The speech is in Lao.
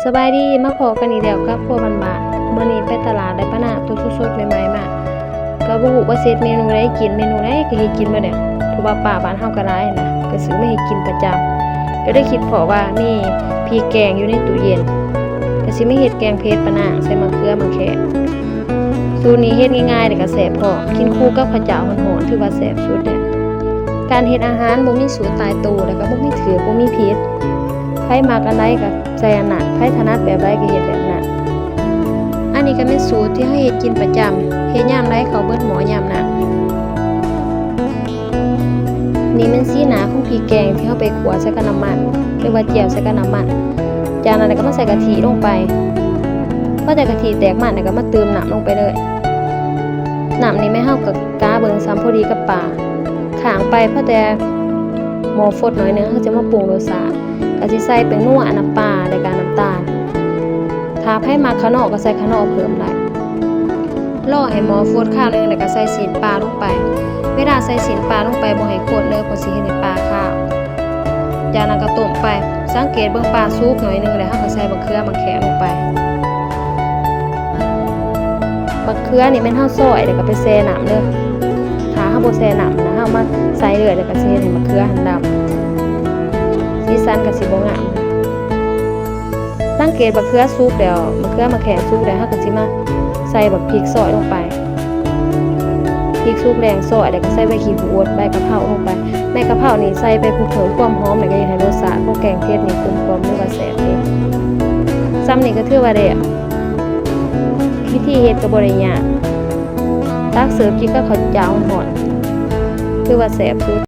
ສະບາຍດີ ມາພໍ້ກັນອີກແລ້ວກັບຄົວບ້ານໆ. ມື້ນີ້ໄປຕະຫຼາດໄດ້ປານາໂຕສົດໆໃໝ່ໆມາ ກໍບໍ່ຮູ້ວ່າຊິເຮັດເມນູໃດກິນ, ເມນູໃດກໍເຮັດກິນເບິດແຫຼະ ເພາະວ່າປາບ້ານເຮົາກໍຫຼາຍຫັ້ນນະ ກໍຊື້ມາເຮັດກິນປະຈຳ. ກໍໄດ້ຄິດພໍ້ວ່າມີພິກແກງຢູ່ໃນຕູ້ເຢັນ ກໍຊິມາເຮັດແກງເຜັດປານາໃສ່ໝາກເຂືອໝາກແຂ້ງ. ສູດນີ້ເຮັດງ່າຍໆ ແລ້ວກໍແຊບພ້ອມ, ກິນຄູ່ກັບເຂົ້າເຈົ້າຮ້ອນໆ ຖືວ່າແຊບສຸດແລ້ວ. ການເຮັດອາຫານບໍ່ມີສູດຕາຍໂຕ ແລ້ວກໍບໍ່ມີຖືກ ບໍ່ມີຜິດ. ໃຜມັກອັນໃດກໍໃສ່ອັນນັ້ນ, ໃຜຖະໜັດແບບໃດກໍເຮັດແບບນັ້ນ. ອັນນີ້ກໍແມ່ນສູດທີ່ເຮົາເຮັດກິນປະຈຳ, ເຮັດຍາມໃດເຂົ້າເບິດໝໍ້ຍາມນັ້ນ. ນີ້ແມ່ນສີໜ້າຂອງພິກແກງທີ່ເຮົາໄປຂົ້ວໃສ່ກັບນ້ຳມັນ ຫຼືວ່າຈຽວໃສ່ກັບນ້ຳມັນ. ຈາກນັ້ນກໍມາໃສ່ກະທິລົງໄປ. ພໍແຕ່ກະທິແຕກມັນແລ້ວກໍມາຕື່ມນ້ຳລົງໄປເລີຍ. ນ້ຳນີ້ແມ່ເຮົາກໍກະເບິ່ງສ່ຳພໍດີກັບປາ. ຄ້າງໄປພໍແຕ່ໝໍ້ຟົດໜ້ອຍໜຶ່ງ ເຮົາຈະມາປຸງລົດຊາດ. ກໍຊິໃສ່ແປ້ງນົວ, ນ້ຳປາ ແລ້ວກໍນ້ຳຕານ. ຖ້າໃຜມັກຂະໜໍກໍໃສ່ຂະໜໍເພີ່ມໄດ້. ລໍໃຫ້ໝໍ້ຟົດຄາວໜຶ່ງ ແລ້ວກໍໃສ່ຊີ້ນປາລົງໄປ. ເວລາໃສ່ຊີ້ນປາລົງໄປບໍ່ໃຫ້ຄົນເດີ ເພາະຊິເຮັດໃຫ້ປາຄາວ. ຈາກນັ້ນກໍຕົ້ມໄປ. ສັງເກດເບິ່ງປາສຸກໜ້ອຍໜຶ່ງ ແລ້ວເຮົາກໍໃສ່ບັກເຂືອໝາກແຂ້ງລົງໄປ. ບັກເຂືອນີ້ແມ່ນເຮົາຊອຍ ແລ້ວກໍໄປແຊ່ນ້ຳເດີ. ຖ້າເຮົາບໍ່ແຊ່ນ້ຳນະ ເຮົາມາໃສ່ເລີຍ ແລ້ວກໍຊິເຮັດໃຫ້ບັກເຂືອຫັ້ນດຳ. ສີສັນກໍຊິບໍ່ງາມ. ສັງເກດບັກເຂືອສຸກແລ້ວ, ບັກເຂືອໝາກແຂ້ງສຸກແລ້ວ, ເຮົາກໍຊິມາໃສ່ບັກພິກຊອຍລົງໄປ. ພິກສຸກແລ້ວຊອຍ ແລ້ວກໍໃສ່ໃບຂີ້ຫູດ, ໃບກະເພົາລົງໄປ. ໃບກະເພົານີ້ໃສ່ໄປເພື່ອເພີ່ມຄວາມຫອມ ແລ້ວກໍເຮັດໃຫ້ລົດຊາດຂອງແກງເຜັດນີ້ກົມກ່ອມ ຫຼືວ່າແຊບເດ້. ສ່ຳນີ້ກໍຖືວ່າແລ້ວ. ວິທີເຮັດກໍບໍ່ໄດ້ຍາກ. ຕັກເສີບກິນກັບເຂົ້າເຈົ້າຮ້ອນໆ ຖືວ່າແຊບສຸດ.